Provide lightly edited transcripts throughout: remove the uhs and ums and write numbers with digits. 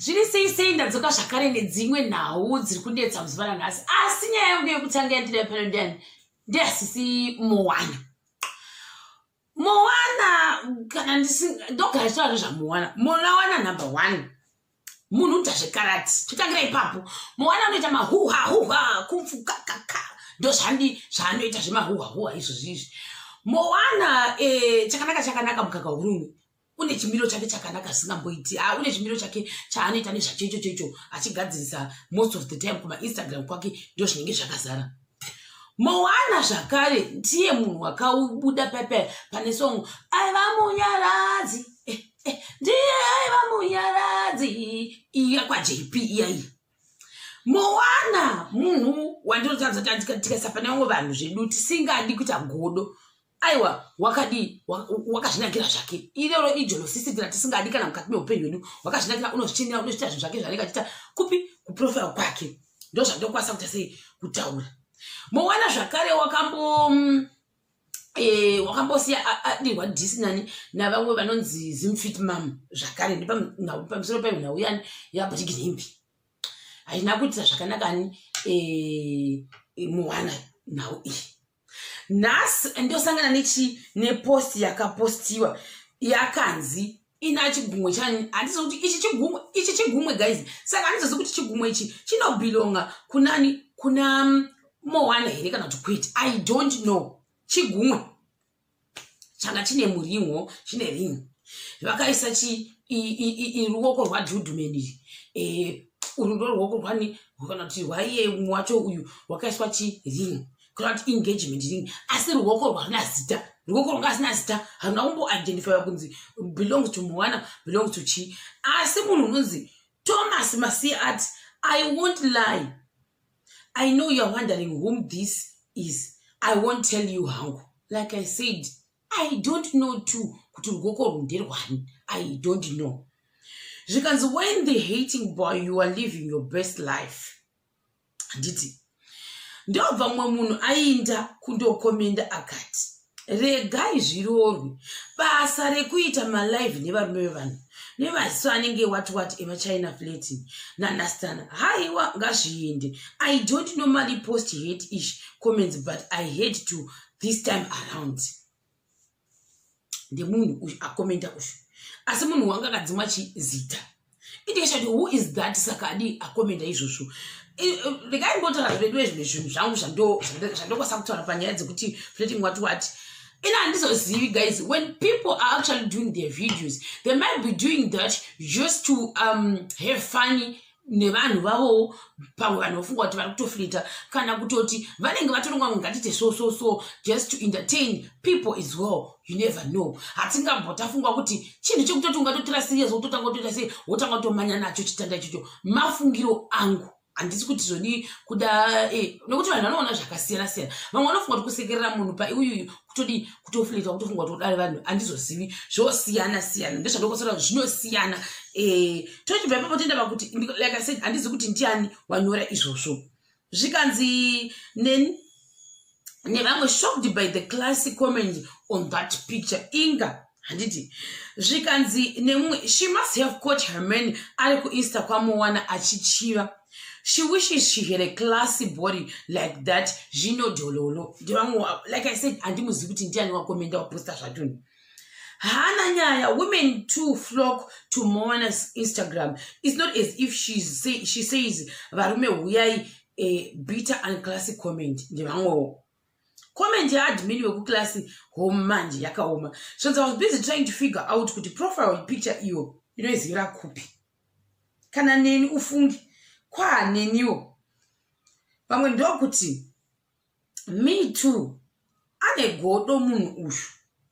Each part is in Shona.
Zviri sei sei, ndadzoka zvakare nedzimwe nhau dziri kunetsa muzuva ranhasi. Asi nyaya yangu yekutanga yandinayo pano ndiyani? Ndeyasisi Moana. Moana, kana ndogara chitaura nezvaMoana. Moana number one, munhu unoita zvekarati. Totangira ipapo. Moana unoita mahuha huha, kung fu, kakaka, ndo zvandi zvaanoita zvemahuha huha izvozvi izvi. Moana, chakanaka chakanaka mukaka hurumwe, une chimiro chake chakanaka zvisingamboiti. Ha, une chimiro chake chaanoita nezvacho ichocho icho, achigadzirisa most of the time kumaInstagram kwake, ndo zvinenge zvakazara. Moana zvakare ndiye munhu wakaubuda pepe pane song "Aiva Munyaradzi", ndiye "Aiva Munyaradzi" iya kwaJP iya iyi. Moana munhu wandinotaridza kuti tikaisa pane vamwe vanhu zvedu tisingadi kuita godo, aiwa, wakadii, wakazvinakira zvake. Iroro ijealousy ratisingadi kana mukati meupenyu hwedu. Wakazvinakira, unozvichenera, unozviita zvinhu zvake zvaanenge achiita kupi, kuprofile kwake. Ndo zvandokwanisa kuita sei, kutaura. Moana zvakare wakambo wakambosiya adirwa diss nani, navamwe vanonzi Zimfit Mam zvakare, pamusoro penhau yani yaBriginimbi. Haina kuitira zvakanaka ani Moana nhau iyi. Nhasi ndosangana nechi nepost yakapostiwa yakanzi ina chigumwe chani. Handizi kuti ichi chigumwe, ichi chigumwe, guys. Saka handizozi kuti chigumwe ichi chinobelonga kunani, kuna Moana here kana kuti kwete. I don't know. Chigumwe changa chine muringo, chine ring, vakaisa chi ruoko rwadhudhumeni. Uru ndo ruoko rwani kana kuti rwaiye mumwe wacho uyu rwakaiswa chiring kana kuti engagement ring, asi ruoko rwarina zita, ruoko rwanga asina zita, haruna kumboidentifywa kunzi belongs to Moana, belongs to chi. Asi munhu unonzi Thomas Masiya ati, "I won't lie, I know you are wondering whom this is. I won't tell you hangu." Like I said, I don't know too kuti ruoko rwu nderwani. I don't know. Zvikanzi, "When the hating boy, you are living your best life." Handiti ndobva mumwe munhu ainda kundokomenda akati, "Regai zvirorwe, basa rekuita malive nevarume vevanhu nemaziso anenge wati wati emachina flirting nanastana, haiwa, ngazviende. I don't normally post hate ish comments, but I hate to this time around." Ndemunhu uyu akomenda uyu, asi munhu wanga akadzimwa chizita. Indikashati, who is that? Saka adi akomenda izvozvo. Regai mbotaura zvedu zvimwe zvinhu zvangu zvandokwanisa kutaura panyaya dzekuti flirting, what what. Ina handizozivi, guys. When people are actually doing their videos, they might be doing that just to have funny nevanhu vavowo. Pamwe vanhu vofunga kuti vari kutoflirta, kana kutoti vanenge vatoronga, ngatite so so so, just to entertain people as well. You never know. Hatingambotafunga kuti chinhu chekutoti ungatotora serious, wototanga kutoita sei, wotanga kutomanya nacho chitanda ichocho. Mafungiro angu, handisi kuti zvoni kuda nekuti vanhu vanoona zvakasiyana siyana. Vamwe vanofunga kuti kusekerera munhu pauyuyu kutodi kutoflirta, kutofunga kuti kudari vanhu. Handizozivi, zvosiyana siyana, ndezvandokosora, zvinosiyana. Tochibva ipapo toenda pakuti, like I said, handizi kuti ndiani wanyora izvozvo. Zvikanzi neni nevamwe, "Shocked by the classy comment on that picture." Inga handiti zvikanzi nemumwe, "She must have caught her man ari kuInsta kwaMoana achichiva. She wishes she had a classy body like that." Zvino dhololo ndevamwe. Like I said, handimuzivi kuti ndiani wakomenda, waposta zvatoni. Hana nyaya. "Women to flock to Moana's Instagram. It's not as if she says, 'Varume huyai.'" A bitter and classic comment ndevamwewo. Comment yaadmin wekuclass home manje yakaoma. Zvanzi, "I was busy trying to figure out kuti profile picture iyo inoizivira kupi." Kana neni ufungi kwaaneniwo. Vamwe ndokuti, "Me too, ane godo munhu uyu."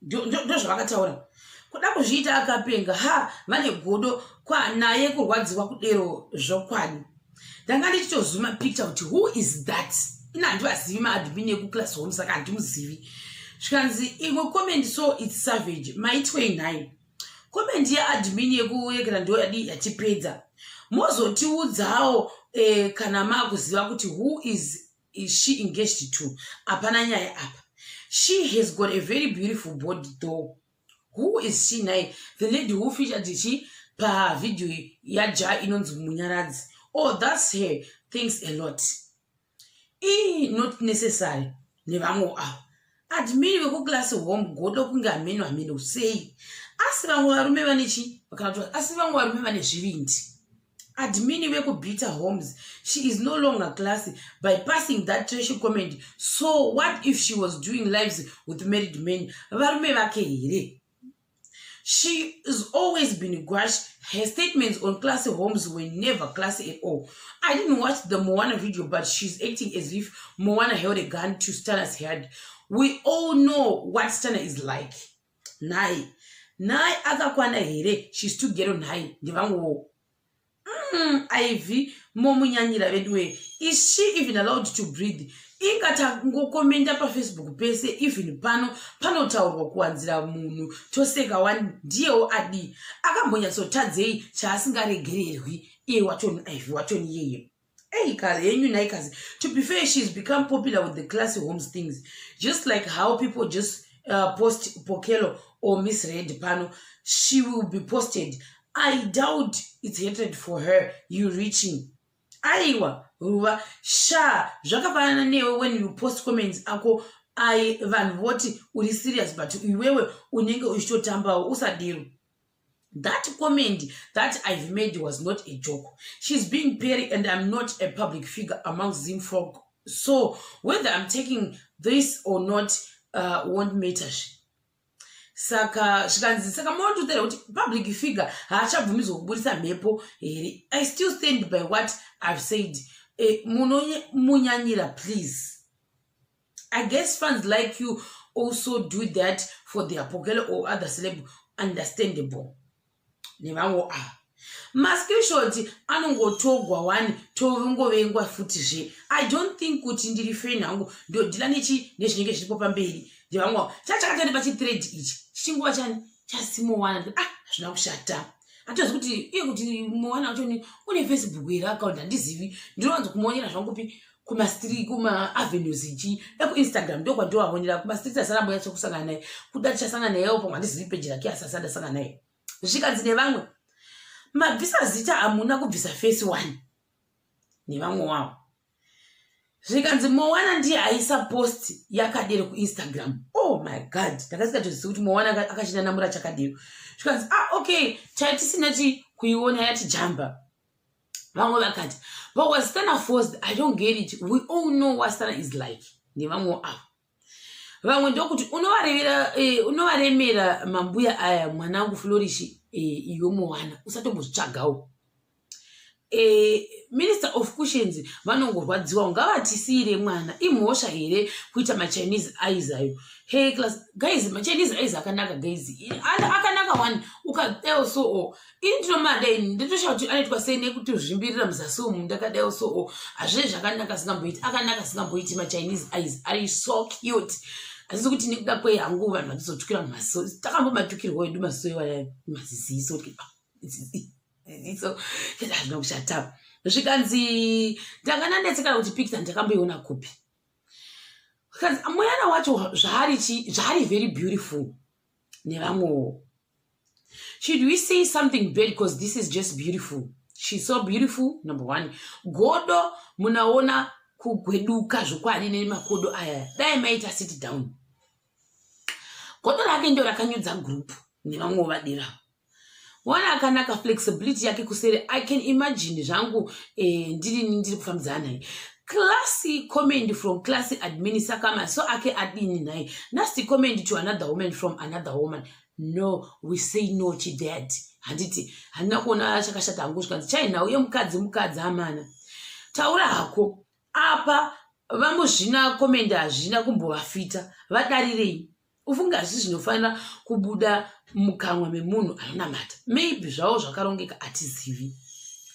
Ndozvavakataura, kuda kuzviita akapenga. Ha, vane godo kwanaye, kurwadziwa kudero zvokwadi. Ndanga ndichitozuma picture kuti who is that. Ina handivazivi maadmin ekuclass home, saka handimuzivi. Zvikanzi imwe comment, "So it's savage maitwei nine." Comment yeadmin yekuyekera ndo yadi yatipedza. Mozotiudzawo kana maakuziva kuti who is she engaged to. Hapana nyaya apa. She has got a very beautiful body though. Who is she naye? The lady who featured chi Pavhidhiyo yaJa inonzi Munyaradzi. Oh, that's her. Thanks a lot. Ii, not necessary. Nevamwe avo admin vekuClassy Home, godo kunge hameno hameno sei, asi vamwe varume vane chi kana kuti asi vamwe varume vane zvivindi. Admin vekuBeater Homes, she is no longer classy by passing that trash comment. So what if she was doing lives with married men? Varume vake here? She has always been gwash. Her statements on Classy Homes were never classy at all. I didn't watch the Moana video, but she's acting as if Moana held a gun to Stana's head. We all know what Stana is like. Nhai nhai, akakwana here? She's too ghetto. Nhai, ndevamwewo. Iv momunyanyira veduwe. Is she even allowed to breathe? Ingatangokomenda paFacebook pese, even pano panotaurwa kuwanzira munhu toseka wani. Ndiyewo adii? Akambonyatsotadzei chaasingaregererwi iye wachoni, Iv wachoni iyeye? Ei, henyu nhaikazi. To be fair, she's become popular with the Classy Homes things, just like how people just post Pokelo or Miss Red pano. She will be posted. I doubt it's hatred for her. You reaching. Aiwa, ruva sha, zvakafanana newe when you post comments ako ai, vanhu voti uri serious, but iwewe unenge uchitotambawo. Usadero. That comment that I've made was not a joke. She's being petty, and I'm not a public figure amongst Zim folk, so whether I'm taking this or not won't matter. Saka zvikanzi, saka munototera kuti public figure haachabvumidzwa kubudisa mhepo here? I still stand by what I've said. Munomunyanyira, please. I guess fans like you also do that for their Pokelo or other celeb. Understandable. Nevamwe ava, mascreenshot anongotogwa one, tongovengwa futizve. I don't think kuti ndiri fan hangu, ndodhila nechi nezvinenge zviripo pamberi. Ndevamwe avo chachakatari pachithread ichi chichinguva chani chasimowana. Ah, hazvina kushata. Hatozi kuti iye kuti Mowana wachoni une Facebook here account, handizivi. Ndinowanza kumuonera zvangu kupi? Kumastreet, kumaavenues ichi ekuInstagram, ndokwandovaonera. Kumastreet asarambonyatso kusangana naye. Kuda tichasangana nayewo pamwe, handizivi peji rake, asi asati ndasangana naye. Zvikanzi nevamwe, mabvisa zita, hamuna kubvisa face one. Nevamwe wavo zvikanzi Mowana ndiye aisa post yakadero kuInstagram. Oh my God, ndakasingatozivi kuti Mowana akachinanamura chakadero. Zvikanzi, ah, okay, chaitisina chi kuiona yatijamba. Vamwe vakati, but was Stana forced? I don't get it. We all know what Stana is like. Nevamwe avo, vamwe ndokuti unovaremera mambuya aya. Mwanangu Flourish, iwe Mowana usatombozvitsvagawo. Minister of Cushions vanongorwadziwa, ngavatisiyire mwana. Imhosva here kuita maChinese eyes ayo? Hey class guys, maChinese eyes akanaka guys, akanaka one. Ukadaiwo so o, ini ndinomada ini, nditoshaya kuti anoitwa sei nekuti zvimbirira muzasi umu. Ndakadaiwo so o, hazvine zvakanaka singamboiti, akanaka singamboiti. MaChinese eyes ari so cute. Hazisi kuti nekuda kwei hangu vanhu vachizotukira maziso. Takambomatukirwa edu maziso iwaya, maziziso, ziso hazvina kushata. Zvikanzi ndanga ndandetsekana kuti picture ndakamboiona kupi. Zvikanzi muyana wacho zvaari chi zvaari very beautiful. Nevamwewo, should we say something bad? Because this is just beautiful. She's so beautiful. Number one, godo munaona kugweduka zvokwadi nemakodo aya. Dai maita sit down. Godo rake ndo rakanyudza group. Nevamwewo vadira wana akanaka, flexibility yake kuseri, I can imagine zvangu ndirini ndiri kufambidzana naye. Classy comment from classy admin. Saka maso ake adini naye? Nasty comment to another woman from another woman. No, we say no to that. Handiti handina kuona chakashata hangu. Zvikanzi chainhau yemukadzi, mukadzi amana, taura hako apa. Vambozvina comment hazvina kumbovafita. Vadarirei? Ufunge hazvisi zvinofanira kubuda mukanwa memunhu anonamata. Maybe zvavo zvakarongeka, hatizivi.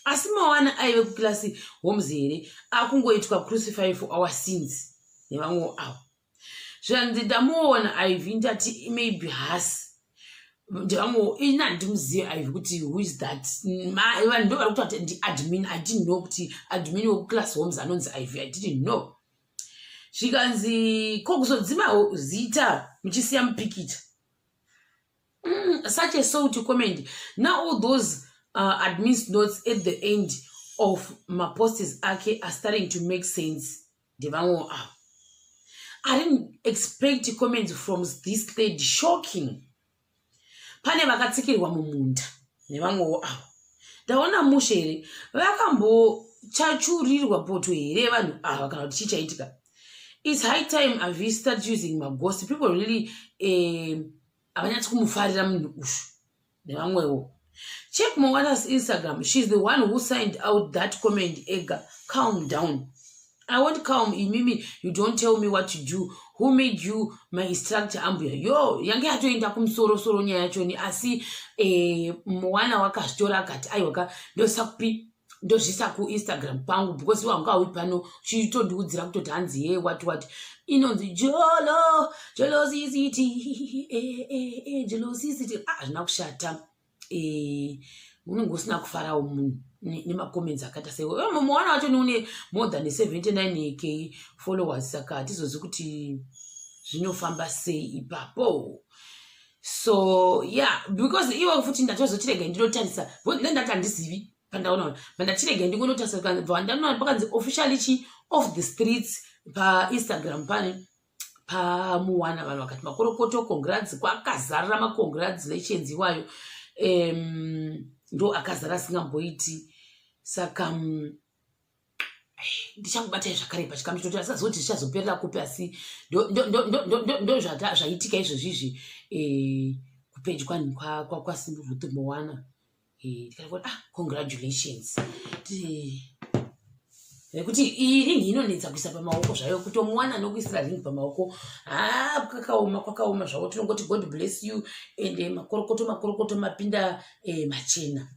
Asi Mawana aive kuClassy Homes here akungoitwa crucify for our sins? Nevamwewo avo, zvanzi ndamuona Iv, ndati maybe hasi. Ndevamwewo, ini handimuzivi Iv kuti who is that. Vanhu ndo vari kutoti ndiadmin. I didn't know kuti admin wekuClassy Homes anonzi Iv. I didn't know. Zvikanzi ko kuzodzima zita muchisiya mupikicha? Such a salty comment. Now all those Admins notes at the end of maposts ake are starting to make sense. Ndevamwewo avo. I didn't expect comments from this lady. Shocking. Pane vakatsikirwa mumunda nevamwewo avo. Ndaona mushe here, vakambochachurirwa poto here vanhu ava, kana kuti chii chaitika? It's high time Avi start using maghost. People really havanyatsi kumufarira munhu uyu nevamwewo. Check Moana's Instagram. She's the one who signed out that comment ega. Calm down. I won't calm, imimi. You don't tell me what to do. Who made you my instructor, ambuya? Yo, yange yatoenda kumusorosoro nyaya yachoni, asi Moana wakazvitora akati aiwaka, ndosakupi, ndozvisa kuInstagram kwangu, because iwe haungaui pano uchitondiudzira kutoti hanzi ye what what. Inonzi jolo jealosity, jealosity. Ah, hazvina kushata. Unenge usina kufarawo munhu nemacomments akaita sei. Moana wacho niune more than 79K followers, saka hatizozi kuti zvinofamba sei ipapo. So yeah, because iwe futi ndatozotirega ndinotarisa, ndendati handizivi pandaona, mandatirega ndingonotarisa, bva ndanoona pakanzi officially chi off the streets paInstagram pane paMoana. Vanhu vakati makorokoto, congrats, kwakazarira macongratulations iwayo. Ndo akazara asingamboiti. Saka ndichakubatai zvakare pachikamu chitoti asingazivi kuti zvichazoperera kupi, asi ndo zvaitika izvozvizvi kupage kwaSruth Moana. Tikati ah, congratulations, nekuti iyi ringi inonetsa kuisa pamaoko zvayo, kutomuwana nokuisira ringi pamaoko, ha, kwakaoma, kwakaoma zvavo. Tinongoti God bless you and makorokoto, makorokoto, mapinda machena.